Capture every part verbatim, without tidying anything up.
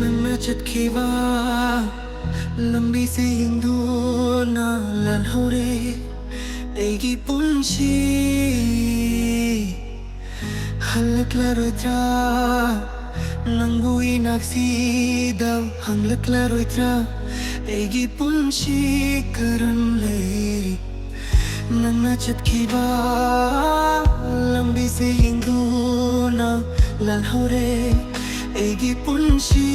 ꯅꯪꯅ ꯆꯠꯈꯤꯕ ꯂꯝꯕꯤꯁꯦ ꯌꯦꯡꯗꯨꯅ ꯂꯥꯜꯍꯧꯔꯦ ꯑꯩꯒꯤ ꯄꯨꯟꯁꯤ꯫ ꯍꯜꯂꯛꯂꯔꯣꯏꯗ꯭ꯔꯥ? ꯅꯪꯕꯨ ꯏꯅꯥꯛꯁꯤꯗ ꯍꯪꯂꯛꯂꯔꯣꯏꯗ꯭ꯔꯥ? ꯑꯩꯒꯤ ꯄꯨꯟꯁꯤ ꯀꯔꯝ ꯂꯩ? ꯅꯪꯅ ꯆꯠꯈꯤꯕ ꯂꯝꯕꯤꯁꯦ ꯌꯦꯡꯗꯨꯅ ꯂꯥꯜꯍꯧꯔꯦ ꯑꯩꯒꯤ ꯄꯨꯟꯁꯤ꯫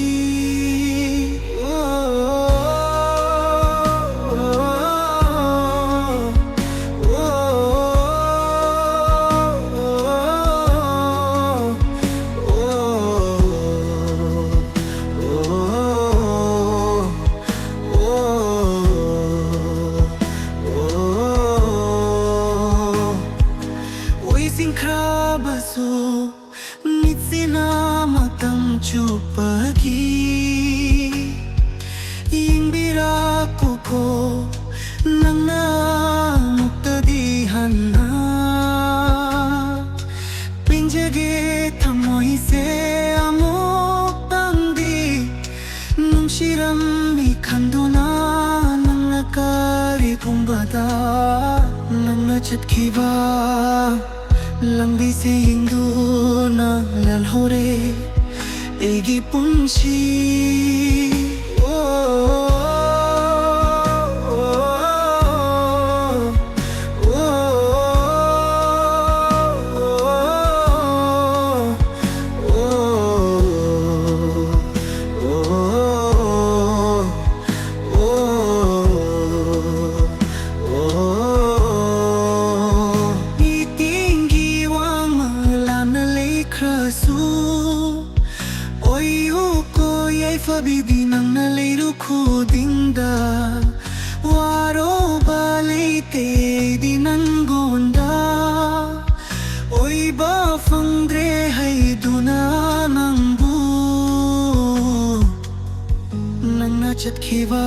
ꯎꯏꯁꯤꯟꯈ꯭ꯔꯕꯁꯨ ꯃꯤꯠꯁꯤꯅ ꯃꯇꯝ ꯆꯨꯞꯄꯒꯤ ꯌꯦꯡꯕꯤꯔꯛꯎꯀꯣ ꯅꯪꯅ ꯑꯃꯨꯛꯇꯗꯤ ꯍꯟꯅ꯫ ꯄꯦꯟꯖꯒꯦ ꯊꯃꯣꯏꯁꯦ ꯑꯃꯨꯛꯇꯪꯗꯤ ꯅꯨꯡꯁꯤꯔꯝꯃꯤ ꯈꯟꯗꯨꯅ ꯅꯪꯅ ꯀꯔꯤꯒꯨꯝꯕꯗ ꯅꯪꯅ ꯆꯠꯈꯤꯕ ꯂꯝꯕꯤꯁꯦ ꯌꯦꯡꯗꯨꯅ ꯂꯥꯜꯍꯧꯔꯦ ꯑꯩꯒꯤ ꯄꯨꯟꯁꯤ꯫ ꯃꯤꯇꯤꯡꯒꯤ ꯋꯥꯃ ꯂꯥꯞꯅ ꯂꯩꯈ꯭ꯔꯁꯨ ꯐꯕꯤꯗꯤ ꯅꯪꯅ ꯂꯩꯔꯨ ꯈꯨꯗꯤꯡꯗ꯫ ꯋꯥꯔꯧꯕ ꯂꯩꯇꯦ ꯑꯩꯗꯤ ꯅꯪꯉꯣꯟꯗ꯫ ꯑꯣꯏꯕ ꯐꯪꯗ꯭ꯔꯦ ꯍꯥꯏꯗꯨꯅ ꯅꯪꯕꯨ꯫ ꯅꯪꯅ ꯆꯠꯈꯤꯕ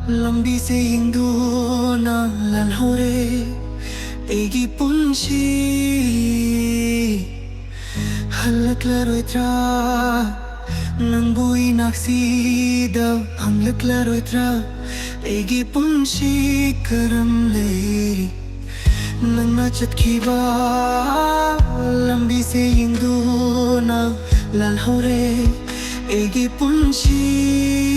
ꯂꯝꯕꯤꯁꯦ ꯌꯦꯡꯗꯨꯅ ꯂꯥꯜꯍꯧꯔꯦ ꯑꯩꯒꯤ ꯄꯨꯟꯁꯤ꯫ ꯍꯜꯂꯛꯂꯔꯣꯏꯗ꯭ꯔꯥ? ꯅꯪꯕꯨ ꯏꯅꯥꯛꯁꯤꯗ ꯐꯪꯂꯛꯂꯔꯣꯏꯗ꯭ꯔꯥ? ꯑꯩꯒꯤ ꯄꯨꯟꯁꯤ ꯀꯔꯝ ꯂꯩ? ꯅꯪꯅ ꯆꯠꯈꯤꯕ ꯂꯝꯕꯤꯁꯦ ꯌꯦꯡꯗꯨꯅ ꯂꯥꯜꯍꯧꯔꯦ ꯑꯩꯒꯤ ꯄꯨꯟꯁꯤ꯫